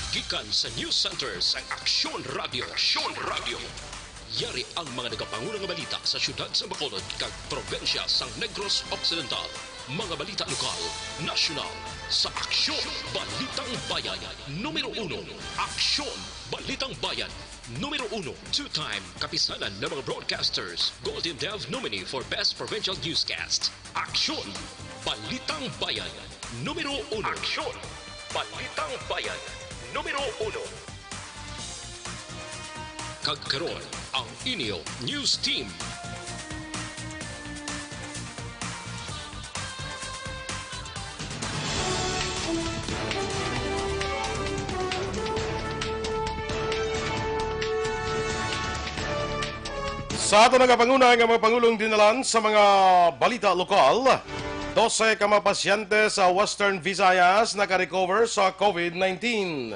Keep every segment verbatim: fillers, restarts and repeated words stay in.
Gikan sa News Center sang Aksyon Radio. Aksyon Radio. Yari ang mga nagapanguna nga balita sa siyudad sa Bacolod kag probinsya sang Negros Occidental. Mga balita lokal, nasyonal, sa Aksyon Balitang Bayan. Numero uno, Aksyon Balitang Bayan. Numero uno, two-time kapisanan ng mga broadcasters, Golden Dove nominee for Best Provincial Newscast. Aksyon Balitang Bayan. Numero uno. Aksyon Balitang Bayan. Numero uno. Kag karon, ang inyo news team. Sa ato nagapanguna nga mga pangulong dinalan sa mga balita lokal, dose ka mga pasyente sa Western Visayas naka-recover sa COVID nineteen.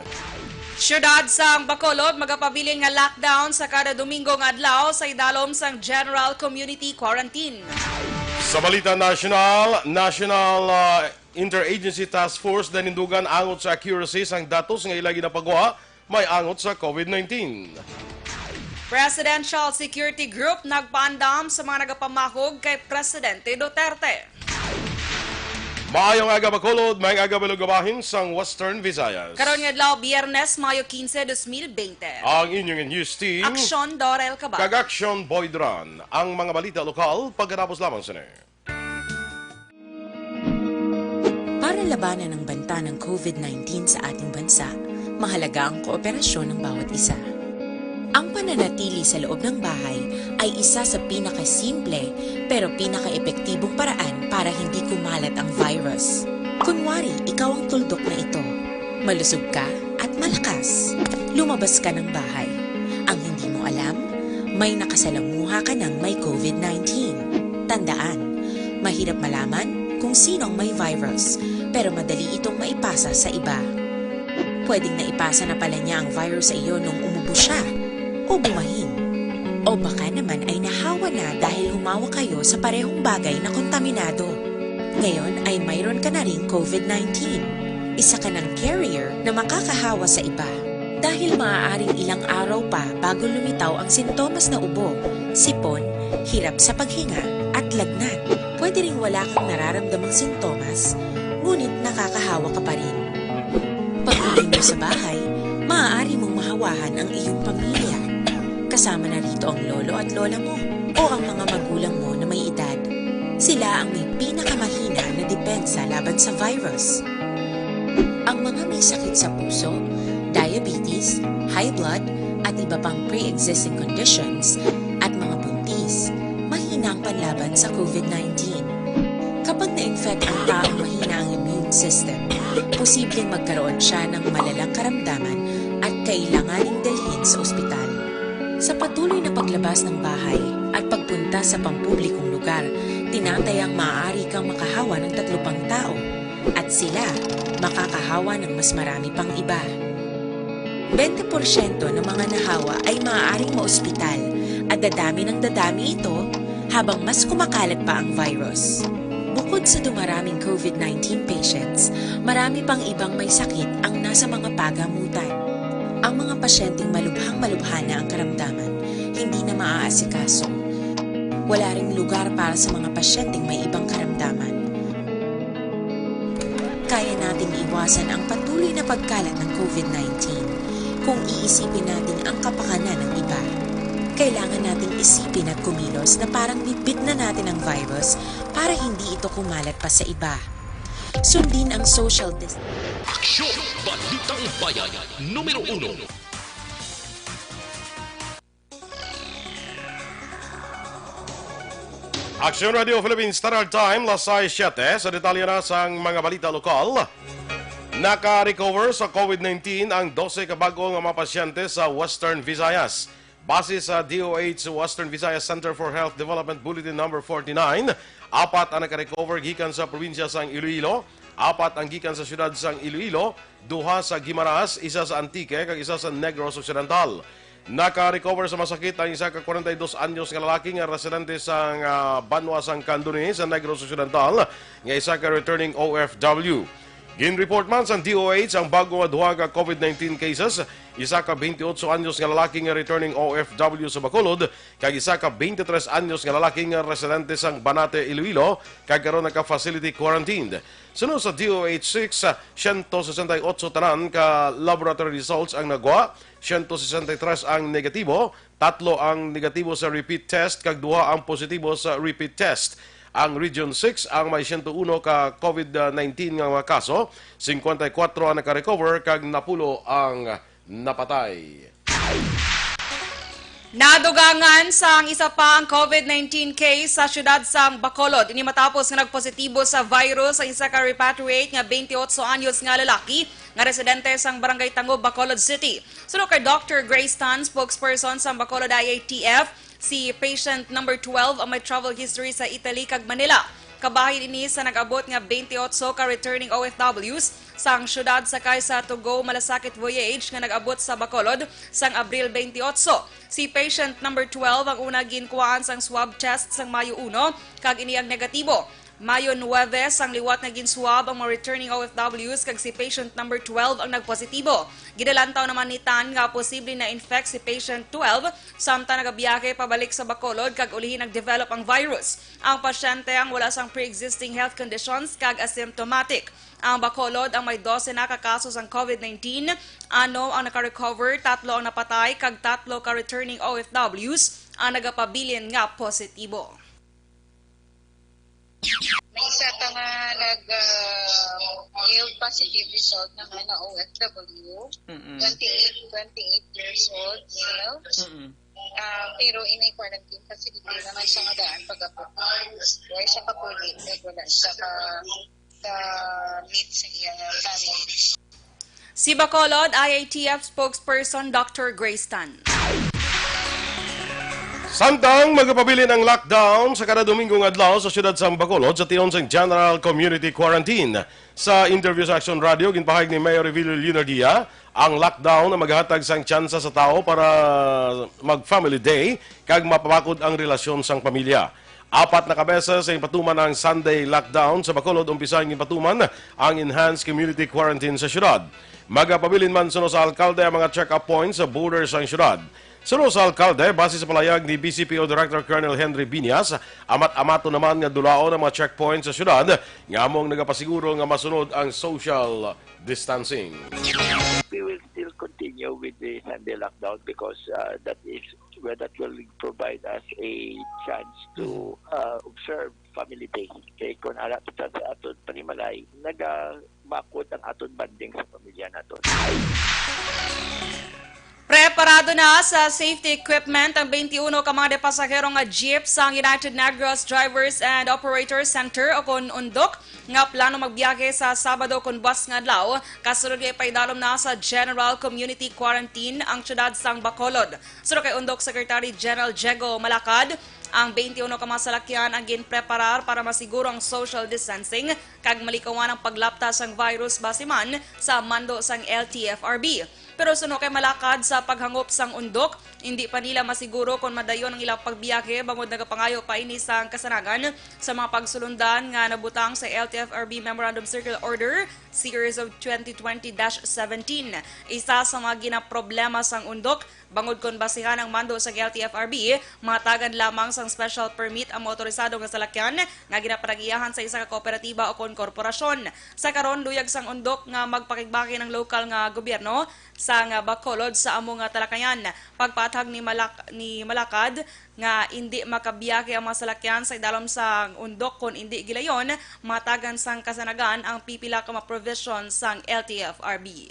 Siyudad sang Bacolod magapabilin nga lockdown sa kada Domingo nga adlaw sa idalom sang General Community Quarantine. Sa balita nasyonal, National, ah, Interagency Task Force nanindugan angot sa accuracy sang datos nga ila ginapagwa may angot sa COVID nineteen. Presidential Security Group nagpaandam sa mga nagapamahog kay Presidente Duterte. Maayong aga, Bacolod. Maayong aga, mga lugabahin sang Western Visayas. Karon nga adlaw, Biyernes, Mayo quince, dos mil veinte. Ang inyong news team, Aksyon Dorel Cabal. Kag Aksyon Boy Duran. Ang mga balita lokal pagkatapos lamang sini. Para labanan ang banta ng COVID nineteen sa ating bansa, mahalaga ang kooperasyon ng bawat isa. Ang pananatili sa loob ng bahay ay isa sa pinakasimple pero pinakaepektibong paraan para hindi kumalat ang virus. Kunwari, ikaw ang tuldok na ito. Malusog ka at malakas. Lumabas ka ng bahay. Ang hindi mo alam, may nakasalamuha ka ng may COVID nineteen. Tandaan, mahirap malaman kung sino ang may virus, pero madali itong maipasa sa iba. Pwedeng naipasa na pala niya ang virus sa iyo nung umubo siya o bumahin. O baka naman ay nahawa na dahil humawak kayo sa parehong bagay na kontaminado. Ngayon ay mayroon ka na ring COVID nineteen. Isa ka ng carrier na makakahawa sa iba. Dahil maaaring ilang araw pa bago lumitaw ang sintomas na ubo, sipon, hirap sa paghinga, at lagnat. Pwede ring wala kang nararamdamang sintomas, ngunit nakakahawa ka pa rin. Pag-uwi mo sa bahay, maaari mong mahawahan ang iyong pamilya. Kasama na rito ang lolo at lola mo o ang mga magulang mo na may edad. Sila ang may pinakamahina na depensa laban sa virus. Ang mga may sakit sa puso, diabetes, high blood, at iba pang pre-existing conditions, at mga buntis, mahina ang panlaban sa COVID nineteen. Kapag na-infect ang taong mahina ang immune system, posibleng magkaroon siya ng malalang karamdaman at kailanganing dalhin sa ospital. Sa patuloy na paglabas ng bahay at pagpunta sa pampublikong lugar, tinatayang maaari kang makahawa ng tatlo pang tao at sila makakahawa ng mas marami pang iba. Bente porsyento ng mga nahawa ay maaaring maospital at dadami ng dadami ito habang mas kumakalat pa ang virus. Bukod sa dumaraming COVID nineteen patients, marami pang ibang may sakit ang nasa mga pagamutan. Ang mga pasyenteng malubhang-malubha na ang karamdaman, hindi na maaasikaso. Wala ring lugar para sa mga pasyenteng may ibang karamdaman. Kaya nating iwasan ang patuloy na pagkalat ng COVID nineteen kung iisipin natin ang kapakanan ng iba. Kailangan nating isipin at kumilos na parang nipit na natin ang virus para hindi ito kumalat pa sa iba. Sundin ang social dis- Aksyon! Balitang Bayan, numero uno. Aksyon Radio Philippines Standard Time, las sais siyete. Sa detalye na sang mga balita lokal, naka-recover sa COVID nineteen ang dose ka bag-o nga mga pasyente sa Western Visayas. Base sa D O H Western Visayas Center for Health Development Bulletin Number forty-nine, apat ang naka-recover gikan sa probinsya sang Iloilo, apat ang gikan sa siyudad sang Iloilo, duha sa Guimaras, isa sa Antique, kag isa sa Negros Occidental. Naka-recover sa masakit ang isa ka kwarenta y dos anyos nga lalaki nga residente sang, ah, banwa sang Candoni sa Negros Occidental, nga isa ka returning O F W. Ginreport man sang D O H ang bag-o nga duha ka COVID nineteen cases, isa ka twenty-eight anyos nga lalaki nga returning O F W sa Bacolod, kag isa ka twenty-three anyos nga lalaki nga residente sang Banate, Iloilo, kag karon naka-facility quarantined. Suno sa D O H six, siyento sesenta y ocho tanan ka laboratory results ang nagwa, siyento sesenta y tres ang negatibo, tatlo ang negatibo sa repeat test, kag duha ang positibo sa repeat test. Ang Region six ang may siyento uno ka COVID nineteen nga mga kaso, singkwenta y kuwatro ang naka-recover, kag napulo ang napatay. Nadugangan sang isa pa ang COVID nineteen case sa siyudad sang Bacolod. Ini matapos nga nagpositibo sa virus ang isa ka repatriate nga twenty-eight anyos nga lalaki nga residente sang Barangay Tangob, Bacolod City. Suno kay Doctor Grace Tan, spokesperson sang Bacolod I A T F, si patient number twelve ang may travel history sa Italy kag Manila. Kabahin ini sa nag-abot nga twenty-eight ka returning O F Ws sang siyudad sakay sa To Go Malasakit Voyage nga nag-abot sa Bacolod sang Abril twenty-eight. Si patient number twelve ang una ginkuhaan sang swab test sang Mayo uno, kag ini ang negatibo. Mayo nuwebe sang liwat nga ginswab ang mga returning O F Ws, kag si patient number twelve ang nagpositibo. Ginalantaw naman ni Tan nga posible na-infect si patient twelve samtang nagabiyahe pabalik sa Bacolod, kag ulihi nag-develop ang virus. Ang pasyente ang wala sang pre-existing health conditions kag asymptomatic. Ang Bacolod ang may dose na ka kaso sang COVID nineteen, ano ang naka-recover, tatlo ang napatay, kag tatlo ka returning O F Ws ang nagapabilin nga positibo. May isa pa nga nag, ah, yield positive result naman na O F W, Mm-mm. twenty-eight, twenty-eight years old, male. Mm-mm. Ah, pero in a quarantine facility naman siya nga daan pag-abot. Wala siya kapuli, kag wala siya ka, ka meet sa iya family. Si Bacolod I A T F spokesperson Doctor Grace Tan. Samtang magapabilin ang lockdown sa kada Domingo nga adlaw sa siyudad sang Bacolod sa tion sang General Community Quarantine. Sa interview sa Action Radio, ginpahayag ni Mayor Revilio Leonardia ang lockdown na maghatag sang tsansa sa tawo para mag-family day kag mapabakod ang relasyon sang pamilya. Apat na ka beses sa ginpatuman ang Sunday lockdown sa Bacolod, umpisa ang ginpatuman ang enhanced community quarantine sa siyudad. Magapabilin man suno sa alkalde ang mga check-up points sa border sang siyudad. Suno sa alkalde, base sa palayag ni B C P O Director Colonel Henry Biñas, amat-amaton naman nga dulaon ang mga checkpoints sa siyudad nga among nagapasiguro nga masunod ang social distancing. We will still continue with the Sunday lockdown because, uh, that is where that will provide us a chance to, uh, observe Family Day. Kay kung ara kita sa aton panimalay, nagabakod ang aton bonding sa pamilya naton. Preparado na sa safety equipment ang twenty-uno ka mga de pasahero nga jeep sang United Negros Drivers and Operators Center o kon UNDOC nga plano magbiyahe sa Sabado kon buwas nga adlaw, kasunod nga ipaidalom na sa General Community Quarantine ang siyudad sang Bacolod. Suno kay UNDOC Secretary General Diego Malacad, ang twenty-uno ka mga salakyan ang ginpreparar para masiguro ang social distancing kag malikawan ang paglapta sang virus basi man sa mando sang L T F R B. Pero suno kay Malacad, sa paghangop sang UNDOC, indi pa nila masiguro kon madayon ang ilang pagbiyahe bangod nagapangayo pa ini sang kasanagan sa mga pagsulundan nga nabutang sa L T F R B Memorandum Circular Order Series of twenty twenty dash seventeen. Isa sa mga ginaproblema sang UNDOC, bangod kon basihan ang mando sang L T F R B, mahatagan lamang sang special permit ang motorisado nga salakyan nga ginapanag-iyahan sa isa ka kooperatiba o kon korporasyon. Sa karon, luyag sang UNDOC nga magpakigbahin ang lokal nga gobyerno sang Bacolod sa amo nga talakayan. Pagpaathag ni Malak-, ni Malacad nga indi makabiyahe ang mga salakyan sa idalom sang UNDOC kon indi gilayon mahatagan sang kasanagan ang pipila ka mga provision sang L T F R B.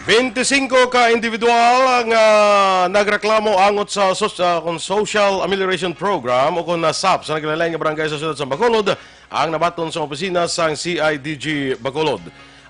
Twenty-singko ka individual nga nagreklamo angot sa sos-, ah, kon Social Amelioration Program o kon, ah, sap sa naglain-lain nga barangay sa siyudad sa Bacolod ang nabaton sa opisina sang C I D G Bacolod.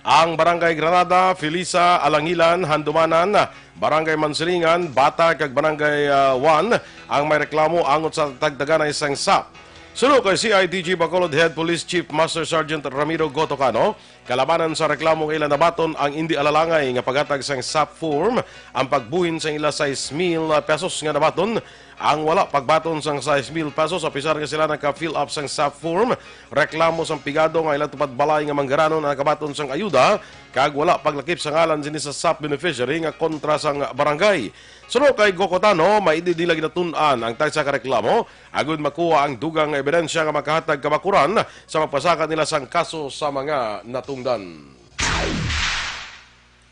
Ang Barangay Granada, Felisa, Alangilan, Handumanan, Barangay Mansilingan, Bata, kag Barangay, ah, one ang may reklamo angot sa tagtaganay sang sap. Suno kay C I D G Bacolod Head Police Chief Master Sergeant Ramiro Gotocano, Kalabanan sa reklamo nga ila nabaton ang indi alalangay nga paghatag sang SAP form, ang pagbuhin sang ila sais mil pesos nga nabaton, ang wala pagbaton sang sais mil pesos, apisar nga sila naka-fill up sang SAP form. Reklamo sang pigado nga ila tupad balay nga manggaranon ang nakabaton sang ayuda, kag wala paglakip sa ngalan sini sa SAP beneficiary nga kontra sang barangay. Suno kay Gokotano, maidi nila ginatun-an ang tagsa ka reklamo agud makuha ang dugang nga ebidensya nga makahatag kabakuran sa pagpasaka nila sang kaso sa mga natungdan.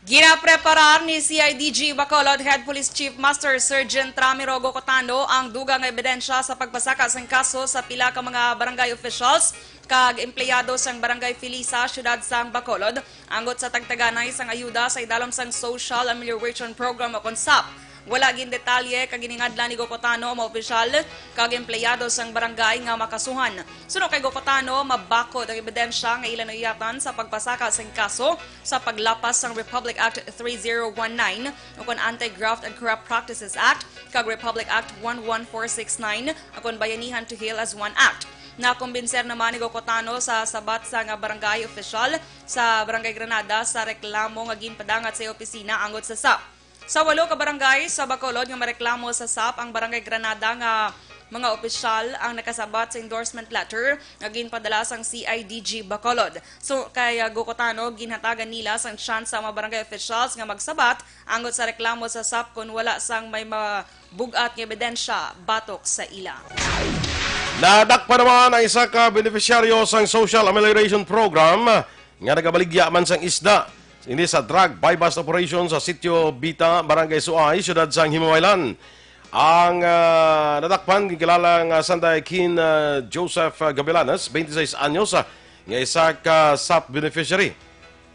Ginapreparar ni C I D G Bacolod Head Police Chief Master Sergeant Ramiro Gokotano ang dugang nga ebidensya sa pagpasaka sang kaso sa pila ka mga barangay officials kag empleyado sang Barangay Felisa, siyudad sang Bacolod, angot sa tagtaganay sang ayuda sa idalom sang Social Amelioration Program o kon SAP. Wala gindetalye kag giningadlan ni Gokotano ang mga opisyal kag empleyado sang barangay nga makasuhan. Suno kay Gokotano, mabakod ang ebidensya nga ila nauyatan sa pagpasaka sing kaso sa paglapas sang Republic Act three zero one nine ukon Anti-Graft and Corrupt Practices Act kag Republic Act one one four six nine ukon Bayanihan to Heal as One Act. Nakumbinser naman ni Gokotano sa sabat sa nga barangay opisyal sa Barangay Granada sa reklamo nga ginpadangat sa iya opisina angot sa SAP. Sa walo ka barangay sa Bacolod nga mareklamo sa SAP ang Barangay Granada nga mga opisyal ang nakasabat sa endorsement letter nga ginpadala sang C I D G Bacolod. So, kay, ah, Gokotano, ginhatagan nila sang tsansa ang mga barangay officials nga magsabat angot sa reklamo sa SAP kon wala sang may mabug-at nga ebidensya batok sa ila. Nadakpan naman ang isa ka benepisyaryo sang Social Amelioration Program nga nagabaligya man sang isda ini sa drug buy-bust operation sa Sitio Bita, Barangay Suay, siyudad sang Himamaylan. Ang, ah, nadakpan, ginkilala nga Sanday Kin, ah, Joseph, ah, Gavilanes, twenty-six anyos, ah, nga isa ka SAP beneficiary.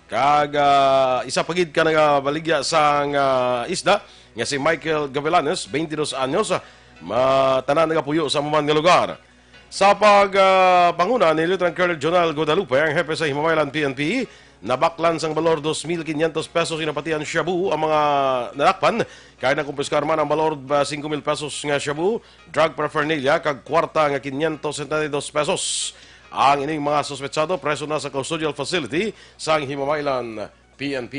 Kag, ah, isa pa gid ka nagabaligya sang, ah, isda nga si Michael Gavilanes, twenty-dos anyos, ah, ma-, tanan nagapuyo sa amo man nga lugar. Sa pag, ah, panguna ni Lieutenant Colonel Jonel Guadalupe, ang hepe sa Himamaylan P N P, nabaklan sang balor dos mil quinientos pesos nga napatian shabu ang mga nadakpan, kay nakumpiskar man ang balor, ah, singko mil pesos nga shabu, drug paraphernalia, kag kwarta nga quinientos setenta y dos pesos. Ang ining mga suspetsado preso na sa custodial facility sang Himamaylan P N P.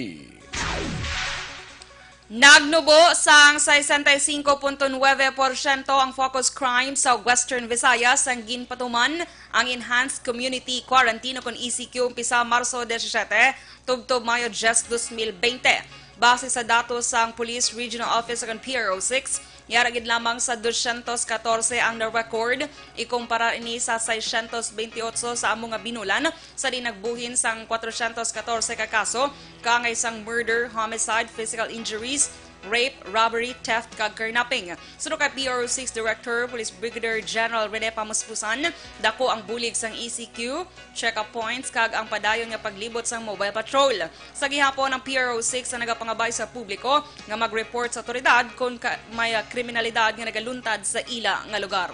Nagnubo sang sesenta y cinco punto nuebe porsyento ang focus crime sa Western Visayas sang ginpatuman ang Enhanced Community Quarantine o kon E C Q umpisa Marso disisiete tubtob Mayo diyes, dos mil bente. Base sa datos sang Police Regional Office o kon P R O six, yara gid lamang sa dosyentos katorse ang na-record, ikumpara ini sa seisyentos bentiocho sa amo nga binulan, sa diin nagbuhin sang kwatrosyentos katorse ka kaso, kaangay sang murder, homicide, physical injuries, rape, robbery, theft, kag kidnapping. Suno kay P R O six Director Police Brigadier General Rene Pamuspusan, dako ang bulig sang E C Q, check-up points, kag ang padayon nga paglibot sang mobile patrol. Sa gihapon, ang P R O six ang nagapangabay sa publiko nga mag-report sa awtoridad kon ka-, may, ah, kriminalidad nga nagaluntad sa ila nga lugar.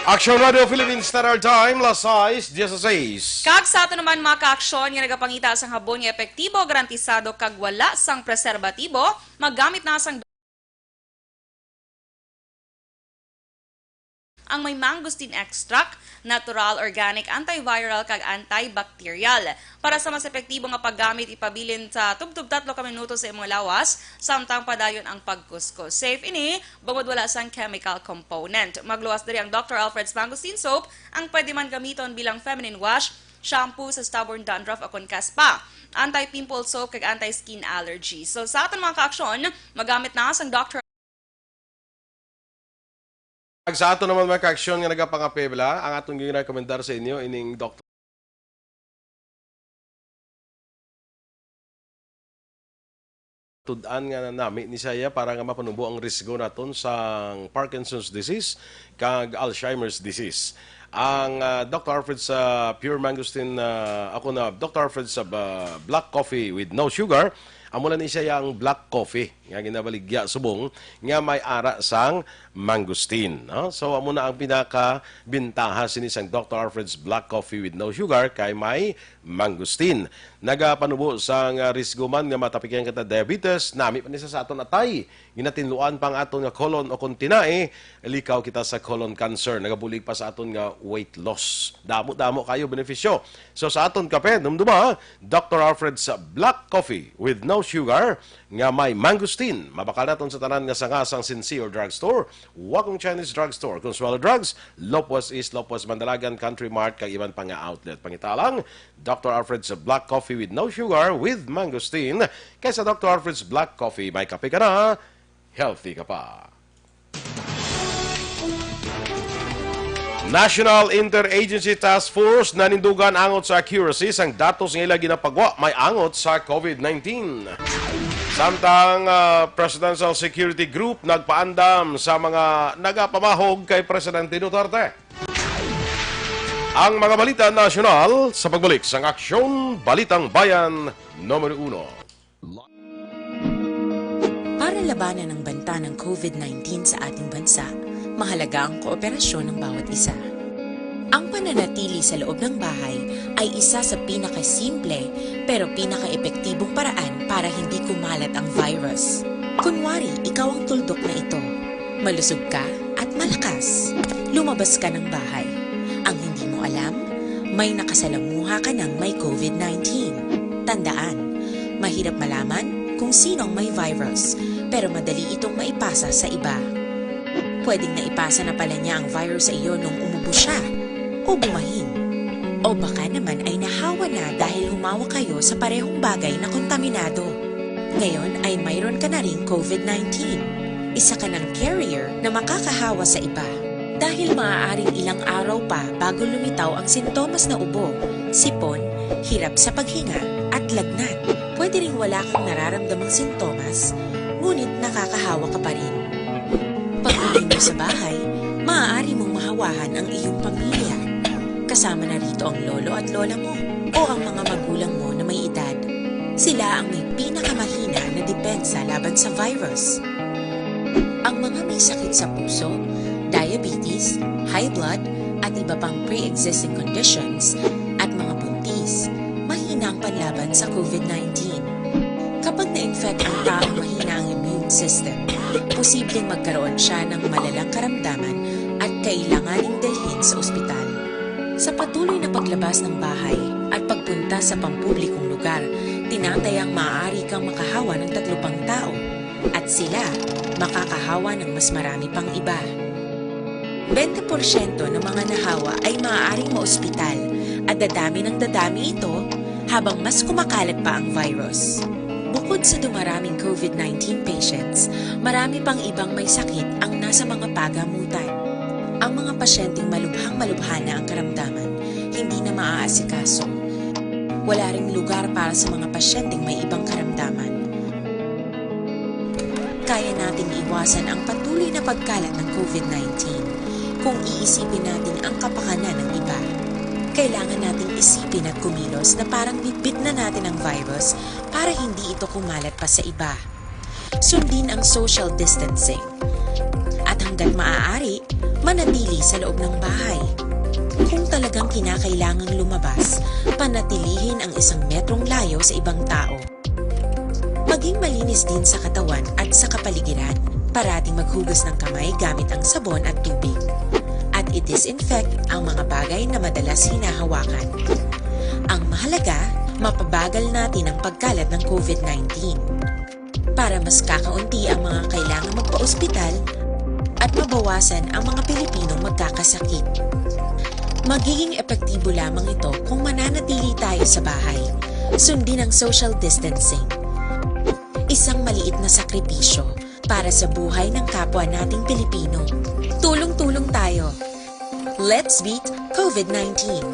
Action Radio Philippines Standard Time, las sais dieciséis. Kag sa aton naman mga ka-aksyon nga nagapangita sang habon nga epektibo, garantisado, kag wala sang preserbatibo, maggamit na sang ang may mangosteen extract, natural, organic, antiviral, kag antibacterial. Para sa mas epektibo nga paggamit, ipabilin sa tubtob tatlo ka minuto sa imong lawas, samtang padayon ang pagkuskos. Safe ini, bangod wala sang chemical component. Magluwas diri ang Doctor Alfred's Mangosteen Soap, ang pwede man gamiton bilang feminine wash, shampoo sa stubborn dandruff o kon kaspa, anti-pimple soap, kag anti-skin allergy. So, sa aton mga ka-aksyon, magamit na sang Doctor Ag sa ato naman, mga ka-aksyon, nga nagapangapela, ang aton ginarekomendar sa inyo ining doktor. Tud-an nga nami ni saya para nga mapanubo ang risgo naton sa Parkinson's disease kag Alzheimer's disease. Ang, ah, Doctor Alfred sa Pure Mangosteen, ah, ako na, Doctor Alfred sa ba-, Black Coffee with no sugar, amo lang ni siya ang black coffee. nga ginabaligya subong nga may ara sang mangosteen, no? So, amo na ang pinakabintaha sini sang Doctor Alfred's Black Coffee with no sugar, kay may mangosteen. Nagapanubo sang, ah, risgo man nga matapikan kita diabetes, nami pa ni sa, sa aton atay. Ginatinluan pa ang aton nga colon o kung tinai, likaw kita sa colon cancer, nagabulig pa sa aton nga weight loss. Damo-damo kayo benepisyo. So, sa aton kape, dumduma, Doctor Alfred's Black Coffee with no sugar, nga may mangosteen. Mabakal naton sa tanan nga sanga sang Sincere Drugstore, Wacong Chinese Drugstore, Consuelo Drugs, Lopez East, Lopez Mandalagan, Country Mart, kag iban pa nga outlet. Pangita lang, Doctor Alfred's Black Coffee with no sugar with mangosteen. Kay sa Doctor Alfred's Black Coffee, may kape ka na, healthy ka pa. National Interagency Task Force nanindugan angot sa accuracy sang datos nga ila ginapagwa may angot sa COVID nineteen. Samtang, ah, Presidential Security Group nagpaandam sa mga nagapamahog kay Presidente Duterte. Ang mga balita nasyonal sa pagbalik sang Aksyon Balitang Bayan numero uno. Para labanan ang banta ng COVID nineteen sa ating bansa, mahalaga ang kooperasyon ng bawat isa. Ang pananatili sa loob ng bahay ay isa sa pinakasimple pero pinakaepektibong paraan para hindi kumalat ang virus. Kunwari, ikaw ang tuldok na ito. Malusog ka at malakas. Lumabas ka ng bahay. Ang hindi mo alam, may nakasalamuha ka ng may COVID nineteen. Tandaan, mahirap malaman kung sino ang may virus, pero madali itong maipasa sa iba. Pwedeng naipasa na pala niya ang virus sa iyo nung umubo siya o bumahin. O baka naman ay nahawa na dahil humawa kayo sa parehong bagay na kontaminado. Ngayon ay mayroon ka na ring COVID nineteen. Isa ka ng carrier na makakahawa sa iba. Dahil maaaring ilang araw pa bago lumitaw ang sintomas na ubo, sipon, hirap sa paghinga, at lagnat. Pwede ring wala kang nararamdamang sintomas, ngunit nakakahawa ka pa rin. Pag-uwi mo sa bahay, maaari mong mahawahan ang iyong pamilya. Kasama na rito ang lolo at lola mo o ang mga magulang mo na may edad. Sila ang may pinakamahina na depensa laban sa virus. Ang mga may sakit sa puso, diabetes, high blood, at iba pang pre-existing conditions, at mga buntis, mahina ang panlaban sa COVID nineteen. Kapag na-infect ang taong mahina ang immune system, posibleng magkaroon siya ng malalang karamdaman at kailanganing dalhin sa ospital. Sa patuloy na paglabas ng bahay at pagpunta sa pampublikong lugar, tinatayang maaari kang makahawa ng tatlo pang tao, at sila makakahawa ng mas marami pang iba. Bente porsyento ng mga nahawa ay maaaring maospital at dadami ng dadami ito habang mas kumakalat pa ang virus. Bukod sa dumaraming COVID nineteen patients, marami pang ibang may sakit ang nasa mga pagamutan. Ang mga pasyenteng malubhang-malubha na ang karamdaman, hindi na maaasikaso. Wala ring lugar para sa mga pasyenteng may ibang karamdaman. Kaya nating iwasan ang patuloy na pagkalat ng COVID nineteen kung iisipin natin ang kapakanan ng iba. Kailangan nating isipin at kumilos na parang bitbit na natin ang virus para hindi ito kumalat pa sa iba. Sundin ang social distancing. At hanggat maaari, manatili sa loob ng bahay. Kung talagang kinakailangang lumabas, panatilihin ang isang metrong layo sa ibang tao. Maging malinis din sa katawan at sa kapaligiran. Parating maghugas ng kamay gamit ang sabon at tubig. At i-disinfect ang mga bagay na madalas hinahawakan. Ang mahalaga, mapabagal natin ang pagkalat ng COVID nineteen. Para mas kakaunti ang mga kailangang magpa-ospital at mabawasan ang mga Pilipinong magkakasakit. Magiging epektibo lamang ito kung mananatili tayo sa bahay. Sundin ang social distancing. Isang maliit na sakripisyo para sa buhay ng kapwa nating Pilipino. Tulong-tulong tayo. Let's beat COVID nineteen.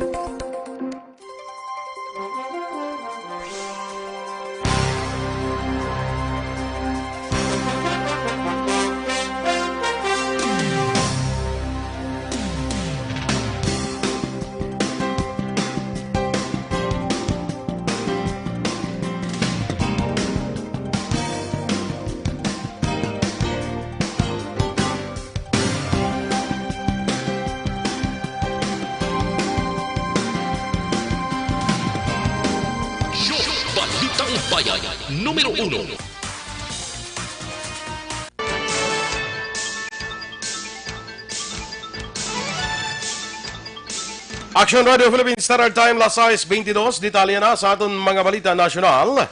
Balitang Bayan numero uno. Action Radio Philippines Standard Time, las sais beintidos. Detalye na sa aton mga balita nasyonal.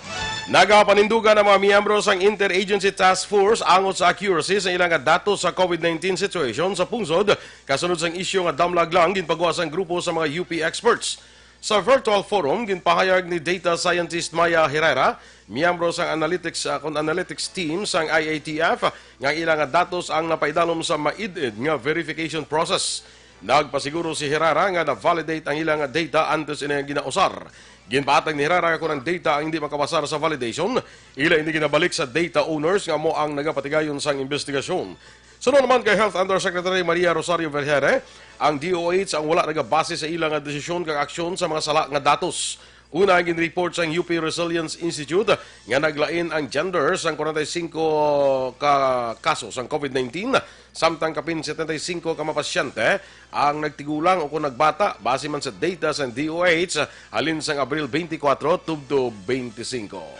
Nagapanindugan ang mga miyembro sang Interagency Task Force angot sa accuracy sa ilang datos sa COVID nineteen situation sa pungsod, kasunod sang isyu nga damlag lang ginpagawa sang grupo sa mga U P experts. Sa virtual forum, ginpahayag ni data scientist Maya Herrera, miyembro sang analytics, ah, kun analytics team sang I A T F, nga ang ilang datos ang napaidalom sa maid-id nga verification process. Nagpasiguro si Herrera nga na-validate ang ilang data antes ini nga ginausar. Ginpahatag ni Herrera nga kon ang data ang hindi makapasar sa validation, ila ini ginabalik sa data owners nga amo ang nagapatigayon sang investigasyon. Suno naman kay Health Undersecretary Maria Rosario Vergeire, ang D O H ang wala nagabase sa ila nga desisyon kag aksyon sa mga sala nga datos. Una, ang gin-report sang U P Resilience Institute nga naglain ang gender sang forty-five ka kaso sang COVID nineteen, samtang kapin setenta y cinco ka mga pasyente ang nagtigulang o kon nagbata, base man sa data sang D O H halin sang Abril twenty-four tubtob twenty-five.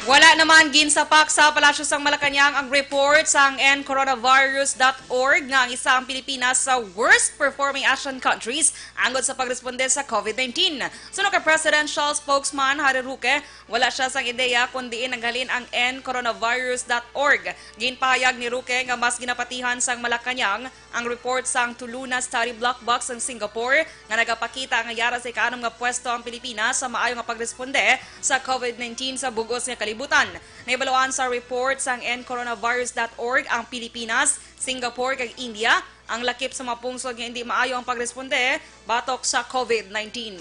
Wala naman ginsapak sa Palasyo sang Malacañang ang report sang end coronavirus dot org nga ang isa ang Pilipinas sa worst performing Asian countries angot sa pagresponde sa COVID nineteen. Suno kay Presidential Spokesman Harry Roque, wala siya sang ideya kon diin naghalin ang end coronavirus dot org. Ginpahayag ni Roque nga mas ginapatihan sang Malacañang ang report sang Tuluna Study Black Box sang Singapore nga nagapakita nga yara sa ikaanom nga pwesto ang Pilipinas sa maayo nga pagresponde sa COVID nineteen sa bug-os nga kalibutan. Nahibaluan sa report sang end coronavirus dot org ang Pilipinas, Singapore, kag India ang lakip sa mga pungsod nga hindi maayo ang pagresponde batok sa COVID nineteen.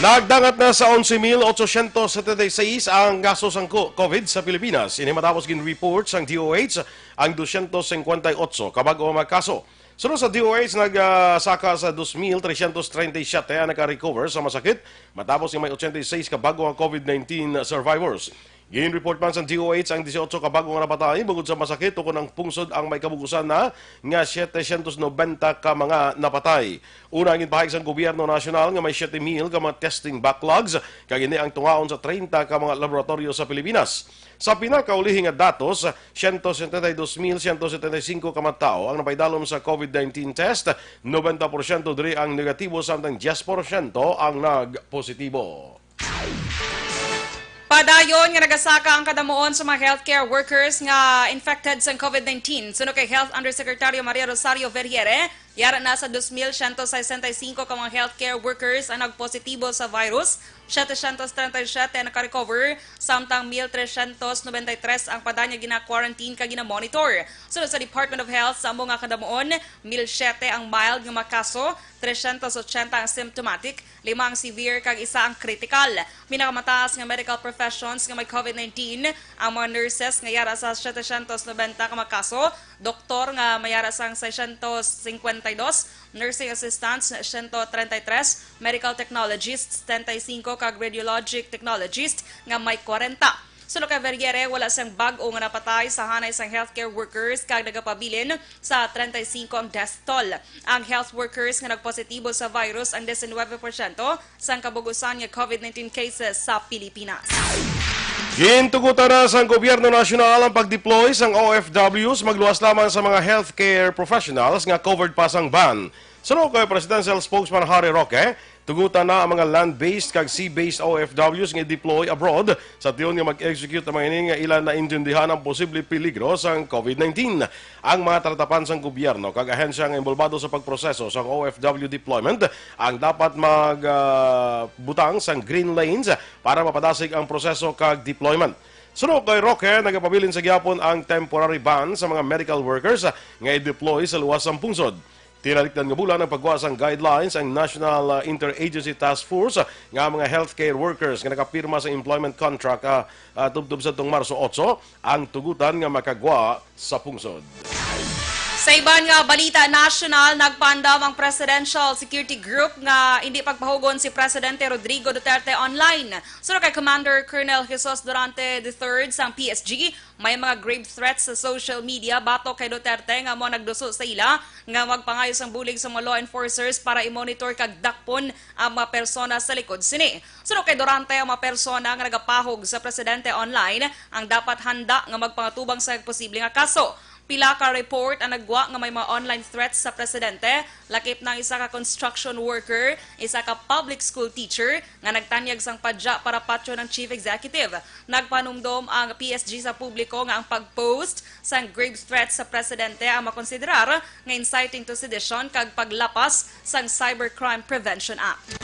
Nagdangat na sa onse mil otsosyentos setenta y seis ang kaso sang co-, COVID sa Pilipinas. Ini matapos gin-report sang D O H ang dosyentos singkwenta y otso ka bag-o nga mga kaso. Suno sa D O H, nagsaka sa dos mil tresyentos treinta y siete ang naka-recover sa masakit, matapos nga may ochenta y seis ka bag-o nga COVID nineteen survivors. Gin-report man sang D O H ang dieciocho ka bag-o nga napatay bangod sa masakit, ukon ang pungsod ang may kabug-usan na nga setecientos noventa ka mga napatay. Una, ang ginpahayag sang gobyerno nasyonal nga may siete mil ka mga testing backlogs, kag ini ang tungaon sa treinta ka mga laboratoryo sa Pilipinas. Sa pinakaulihi nga datos, siyento setenta y dos mil siyento setenta y singko ka mga tawo ang napaidalom sa COVID nineteen test, noventa porsyento diri ang negatibo, samtang diyes porsyento ang nagpositibo. Padayon nga nagasaka ang kadamuon sa mga healthcare workers nga infected sa COVID nineteen. Suno kay Health Undersecretary Maria Rosario Vergeire, yara na sa dos mil siyento sesenta y singko ka mga healthcare workers ang nagpositibo sa virus, setecientos treinta y siete ang naka-recover, samtang mil tresyentos noventa y tres ang padayon nga gina-quarantine kag gina-monitor. Suno sa Department of Health, sa amo nga kadamuon, mil siete ang mild nga mga kaso, tresyentos ochenta ang symptomatic, lima ang severe kag isa ang critical. Pinakamataas nga medical professions nga may COVID nineteen ang mga nurses nga yara sa setecientos noventa ka mga kaso, doktor nga may yara sang seiscientos cincuenta y dos, nursing assistants siyento treinta y tres, medical technologists setenta y cinco kag radiologic technologists nga may kwarenta. Suno kay Vergeire, wala sang bag-o nga napatay sa hanay sang healthcare workers kag nagapabilin sa treinta y cinco ang death toll. Ang health workers nga nagpositibo sa virus ang diecinuebe porsyento sang kabug-usan nga COVID nineteen cases sa Pilipinas. Gintugutan na sang gobyerno nasyonal ang pag-deploy sang O F Ws magluwas lamang sa mga healthcare professionals nga covered pa sang ban. Suno kay Presidential Spokesman Harry Roque, tugutan na ang mga land-based kag sea-based O F Ws nga i-deploy abroad sa tion nga mag-execute ang mga ini nga ila naintindihan ang posible peligro sang COVID nineteen. Ang mga talatapan sang gobyerno kag ahensya nga inbolbado sa pagproseso sang O F W deployment ang dapat mag, ah, butang sang green lanes para mapadasig ang proseso kag deployment. Suno kay Roque, nagapabilin sa gihapon ang temporary ban sa mga medical workers nga i-deploy sa luwas sang pungsod. Tinalikdan nga bulan ang pagwa sang guidelines ang National, ah, Interagency Task Force, ah, nga mga healthcare workers nga nakapirma sa employment contract, ah, ah, tubtob sa tong Marso otso ang tugutan nga makagwa sa pungsod. Sa iban nga balita nasyonal, nagpaandam ang Presidential Security Group nga hindi pagpahugon si Presidente Rodrigo Duterte online. Suno kay Commander Colonel Jesus Durante the third sang P S G, may mga grave threats sa social media batok kay Duterte nga mo nagduso sa ila nga magpangayo sang bulig sa mga law enforcers para i-monitor kag dakpon ang mga persona sa likod sini. Suno kay Durante, ang mga persona nga nagapahog sa presidente online ang dapat handa nga magpangatubang sa posible nga kaso. Pila ka report ang nagwa nga may mga online threats sa presidente, lakip na ang isa ka construction worker, isa ka public school teacher nga nagtanyag sang padya para patyon ang chief executive. Nagpanumdom ang P S G sa publiko nga ang pag-post sang grave threats sa presidente ang makonsiderar nga inciting to sedition kag paglapas sang Cybercrime Prevention Act.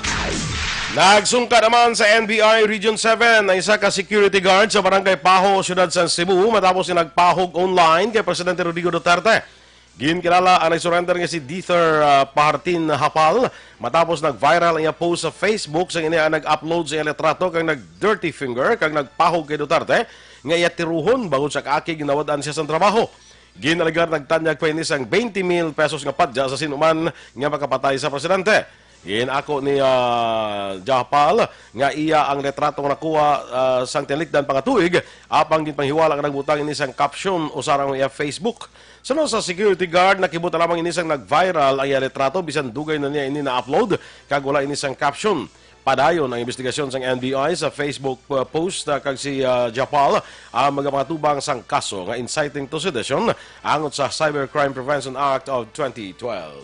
Nagsungka naman sa N B I Region seven ang isa ka security guard sa Barangay Paho, siyudad sa Cebu, matapos nga nagpahog online kay Presidente Rodrigo Duterte. Ginkilala ang nag-surrender nga si Dieter, ah, Pahartin Hapal matapos nag-viral ang iya post sa Facebook, sang ini ang nag-upload sa iya litrato kag nag-dirty finger kag nagpahog kay Duterte nga iya tiruhon bangod sa kaakig nga nawad-an siya sang trabaho. Ginalegar nagtanyag pa ini sang twenty mil pesos nga padya sa sinuman nga makapatay sa presidente. Ginako ni, ah, Jahpal nga iya ang litrato nga nakuha, ah, sang tinlikdan pa nga tuig, apang ginpanghiwala nga nagbutang ini sang caption usara ang iya Facebook. Suno sa security guard, nakibot lamang ini sang nag-viral ang iya litrato, bisan dugay na niya ini na-upload kag wala ini sang caption. Padayon ang investigasyon sang N B I sa Facebook, uh, post, uh, kag si, uh, Japal ang magapangatubang sang kaso nga inciting to sedition angot sa Cybercrime Prevention Act of twenty twelve.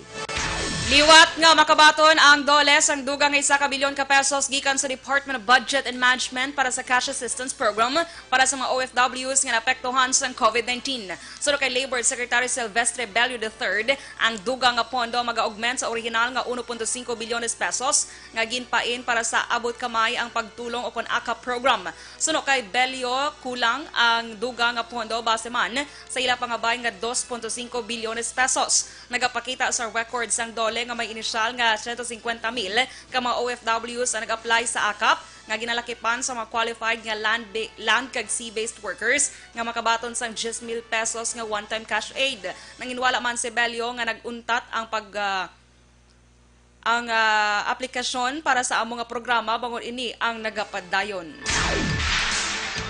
Liwat nga makabaton ang DOLE sang dugang nga isa ka bilyon ka pesos gikan sa Department of Budget and Management para sa Cash Assistance Program para sa mga O F Ws nga naapektuhan sang COVID nineteen. Suno kay Labor Secretary Silvestre Bello the third, ang dugang nga pondo mag-augment sa orihinal nga uno punto singko bilyones pesos nga ginpain para sa Abot Kamay ang Pagtulong o kon AKAP program. Suno kay Bello, kulang ang dugang nga pondo base man sa ila pangabay nga dos punto singko bilyones pesos. Nagapakita sa record sang DOLE nga may inisyal nga siyento singkwenta mil ka mga O F Ws ang nag-apply sa AKAP, nga ginalakipan sa mga qualified nga land ba-, land kag sea-based workers nga makabaton sang diyes mil pesos nga one-time cash aid. Nanginwala man si Bello nga nag-untat ang pag, ah, ang, ah, aplikasyon para sa amo nga programa bangod ini ang nagapadayon.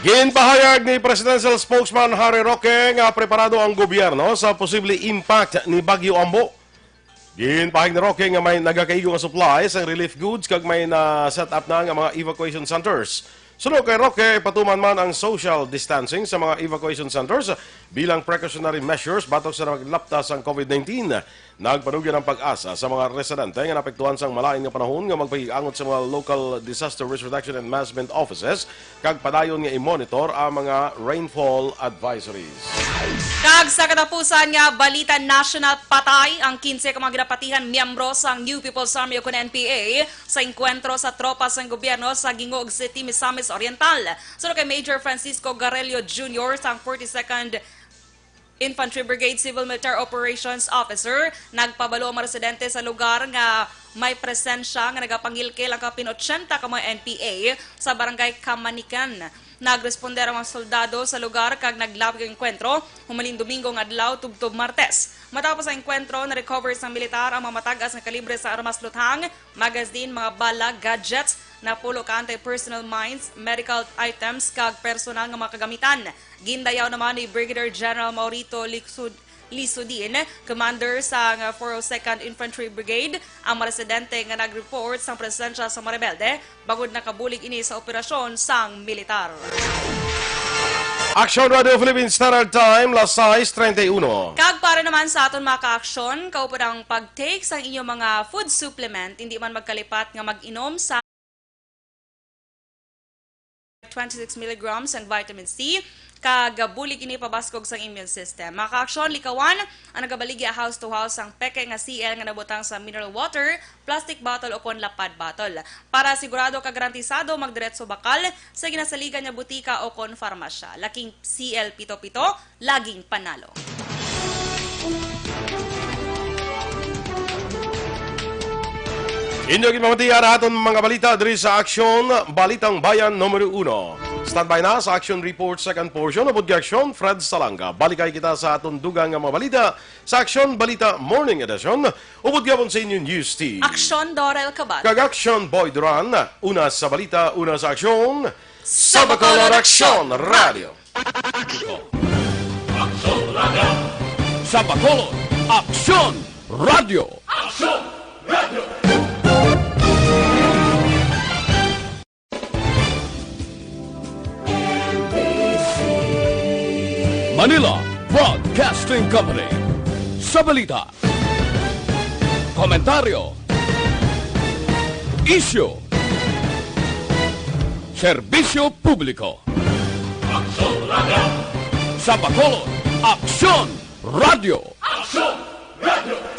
Ginpahayag ni Presidential Spokesman Harry Roque nga preparado ang gobyerno sa posible impact ni Bagyo Ambo. Ginpahayag ni Roque nga may nagakaigo nga supply sang relief goods kag may na-set up na nga mga evacuation centers. Suno kay Roque, ipatuman man ang social distancing sa mga evacuation centers bilang precautionary measures batok sa naglapta sang COVID nineteen. Nagpanugyan ang PAGASA sa mga residente nga naapektuhan sang malain nga panahon nga magpakig-angot sa mga local disaster risk reduction and management offices kag padayon nga i-monitor ang mga rainfall advisories. Kag sa katapusan nga balita nasyonal, patay ang kinse ka mga ginapatihan miyembro sang New People's Army o kon N P A sa engkwentro sa tropa sang gobyerno sa Guingug City, Misamis Oriental. Suno kay Major Francisco Garello Junior sang forty-second Infantry Brigade Civil Military Operations Officer, nagpabalo ang mga residente sa lugar nga may presensya nga nagapangilkil ang kapin otsenta ka mga N P A sa Barangay Kamanikan. Nagresponder ang mga soldado sa lugar kag naglawig ang engkwentro humalin Domingo nga adlaw tubtob Martes. Matapos ang engkwentro, na-recover sang militar ang mga matag-as nga kalibre sa armas, luthang, magazine, mga bala, gadgets, napulo ka anti-personnel mines, medical items, kag personal nga mga kagamitan. Gindayaw naman ni Brigadier General Maurito Liksud-, Lisudin, commander sang four oh second Infantry Brigade, ang mga residente nga nag-report sang presensya sa mga rebelde, bangod nakabulig ini sa operasyon sang militar. Aksyon Radio Philippine Standard Time, las sais treinta y uno. Kag para naman sa aton mga ka-aksyon, kaupod ang pag-take sang inyong mga food supplement, hindi man magkalipat nga mag-inom sa twenty-six milligrams ang vitamin C, kag bulig ini pabaskog sang immune system. Mga ka-aksyon, likawan ang nagabaligya house to house sang peke nga C L nga nabutang sa mineral water, plastic bottle o kon lapad bottle. Para sigurado kag garantisado, magdiretso bakal sa ginasaligan nga butika o kon farmasya. Laking C L pito pito, laging panalo. Inyo ginpamatian ang aton mga balita diri sa Aksyon, Balitang Bayan numero uno. Standby na sa Action Report second portion, upod kay Aksyon, Fred Salanga. Balikay kita sa aton dugang nga mga balita sa Aksyon Balita Morning Edition, upod gihapon sa inyo News Team. Aksyon, Dorel Cabal. Kag Aksyon, Boy Duran. Una sa balita, una sa aksyon. Sa Bacolod, Aksyon Radio. Sa Bacolod, Aksyon Radio. Manila Broadcasting Company. Sa balita, komentaryo, isyu, serbisyo publiko. Aksyon Radio. Sa Bacolod, Aksyon Radio. Aksyon Radio.